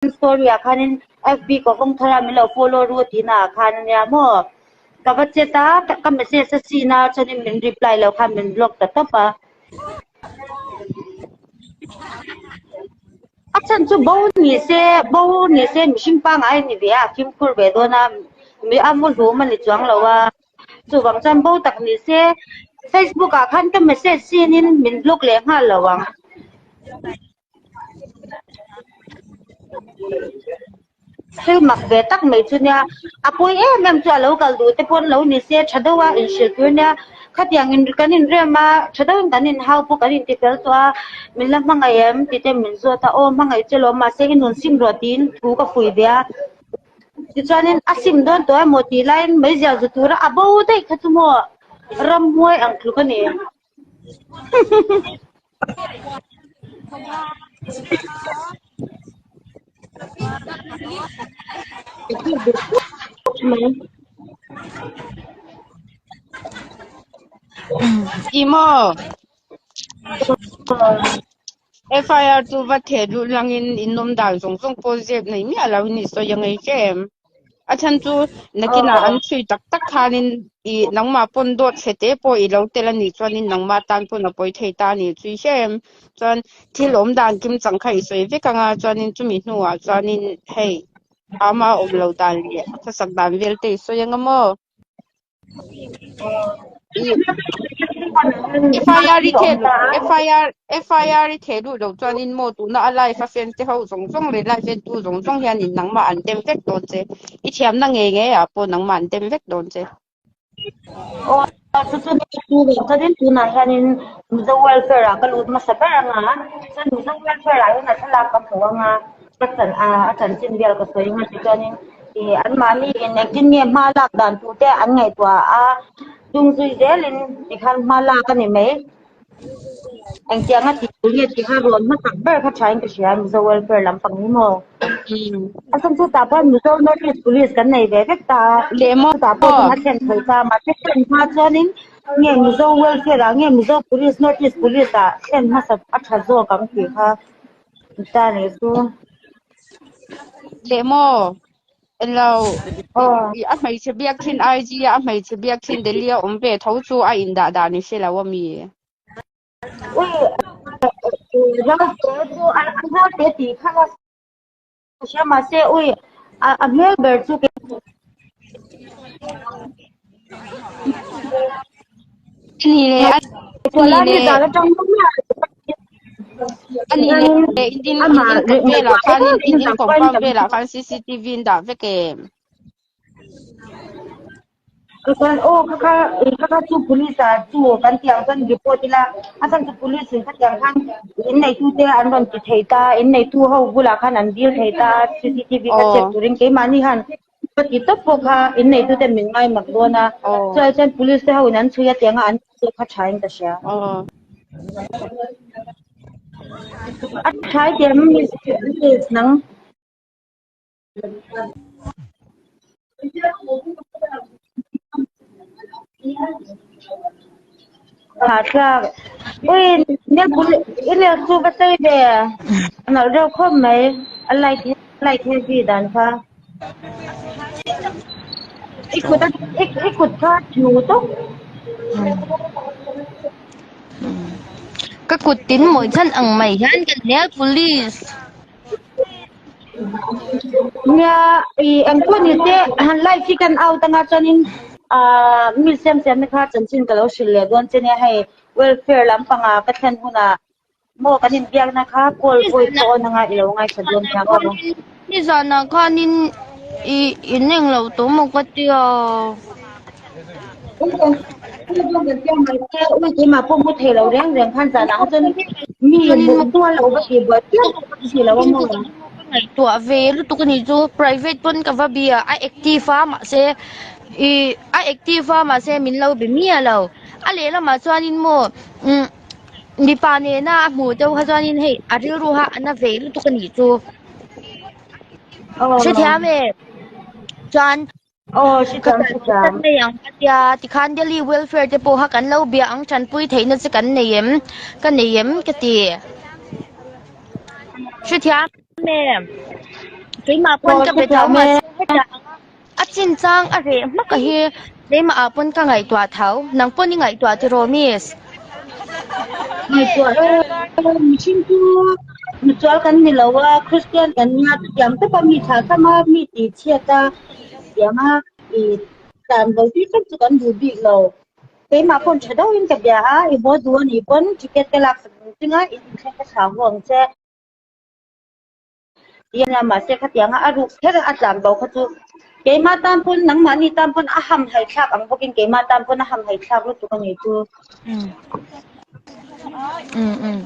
Story ah khanin FB ka hawng thar a min lo follow ru tih na ah khan ania maw ka va chat a ka message a seen a chuanin min reply lo khan min block ta tawp a. A chhan chu bo ni se bo ni se mihring pangngai a ni ve a a fimkhur ve dawn a mi a mu hlum a ni chuang lo a chuvang chuan bo tak ni se Facebook ah khan ka message seen in min block leh nghal lo ang. Thil mak ve tak mai chu nia, a pawi em em chu a lo kal duh te pawn lo ni se tha deuh a inhrilh tur nia, khatiang in kan inrem a, tha deuhin kan inhau pawh kan inti fel tawh a, min la hmangaih em tih te min zawt a, aw hmangaih che lawm mahse i nun sim rawh tiin thu ka fuih ve a, tichuanin a sim dawn tawh emaw tih laiin meizial zu tura a bo daih kha chu maw ramhuai ang tluk a ni. Ti maw? FIR chu va theh luh langin in awm dan zawng zawng pawh zep nei miah lo in i sawi ang ei che em? A chhan chu nakinah an chhui tak tak khanin i nangmah pawn dawt chhe te pawh i lo tel a nih chuanin nangmah tan pawn a pawi thei ta a nih chu i hre em? Chuan thil awm dan kim chang kha i sawi vek anga chuanin chumi hnuah chuanin hei ama awm lo dan leh a khawsak dan vel te i sawi anga maw? FIR i theh FIR FIR i theh luh loh chuanin maw tuna a live a fan te ho zawng zawng leh live en tu zawng zawng hianin nangmah an dem vek dawn che. I thiamna ngei ngei ah pawh nangmah an dem vek dawn che. Aw chu chu chu chuanin tunah hianin Mizo welfare ah ka lut hmasa ber anga chuan Mizo welfare ah hian a thlalak ka hmu anga ka chan a a chanchin vel ka sawi anga tichuanin ih anmahni in engtin nge hma lak dan tur te an ngaihtuah a chung zui zelin tikhan hma lak a ni mai. Engtianga tih tur nge tih kha rawn hmasak ber kha thain ka hria Mizo welfare lampang hi maw. A chhan chu tah pawh Mizo North East Police kan nei ve vek ta a, chutah pawh chuan a thlen theih ta mahse thlen hma chuanin nge Mizo welfare ah nge Mizo Police North East Police ah thlen hmasa a tha zawk ang tih kha ta ni chu. Leh maw? Englo i a hmeichhe biak thin IG a a hmeichhe biak thin Delhi a awm ve tho chu a indah dan i hre lo a mi? Ui Ralte chu a Ralte tih kha la hria mahse ui a hmel ber chu Ani leh ani leh ani leh in in in velah khan in in compound velah khan CCTV in dah vek em? Chuan aw kha kha kha kha chu police ah chu kan tih ang chuan report ila a chhan chu police in khatiang khan in neitu te an rawn ti thei ta in neitu ho bulah khan an dil thei ta CCTV kha check turin keimahni han Ka ti tawp pawh kha inneitu ten min ngai mak dawn a, chuai chuan police te ho in an chhui a tiang a an tih kha tha in ka hria. A tha i tiang miss miss nang. Hahthlak. Ui nel bul i nel chu va sei ve. A nalh reuh khawp mai. A light light heavy dan kha. I kut a i kut kha hnu tawp. Ka kut tin mawi chhan ang mai hian ka nel police. Nia i engpawh ni se han live hi kan out anga chuanin ah mi siam siam te kha chanchin ka lo hrilh leh dawn che nia hei welfare lampanga ka thlen hunah maw kan inbiakna kha call voice pawh on anga i lo ngaithla dawn nia maw. Nizanah khanin i in englo tawh maw ka tia. Ui keimah pawh mu thei lo reng reng khan zan ang chuan mi hmuh lo va tih buai pian pawh ka ti lo a maw. Ka ngaihtuah ve lutuk a nih chu private pawn ka va bia a active a mahse ih a active a mahse min lo be miah lo a lehlamah chuanin maw umm mipa nena a hmuh deuh kha chuanin hei a rilru kha a na ve lutuk a nih chu. Hrethiam e chuan. Aw hrethiam hrethiam. Kan nei ang ka tia tikhan Delhi welfare te pawh kha kan lo bia ang tanpui theihna che kan nei em ka nei em ka ti. Hrethiam em? Keimah pawn ka be tho mahse hetiang anga a chinchang a reh hmak a hi keimah ah pawn ka ngaihtuah tho. Nang pawn i ngaihtuah tiraw miss? Ngaihtuah e, mihring chu misual kan ni lo a, Christian kan nia chutiang tawpa mi thlah tham a, mi tih chhiat a, tiang a i tlan bo tih vek chu kan duh bik lo. Keimah pawn tha deuhin ka bia a, i haw duh anih pawn ticket ka laksak ang ching a, in inthleng ka chhang haw ang che. Nia mahse khatianga a ruk kher a tlan bo kha chu keimah tan pawn nangmahni tan pawn a hamhaih thlak ang bawkin keimah tan pawn a hamhaih thlak lutuk a ni chu. Um um.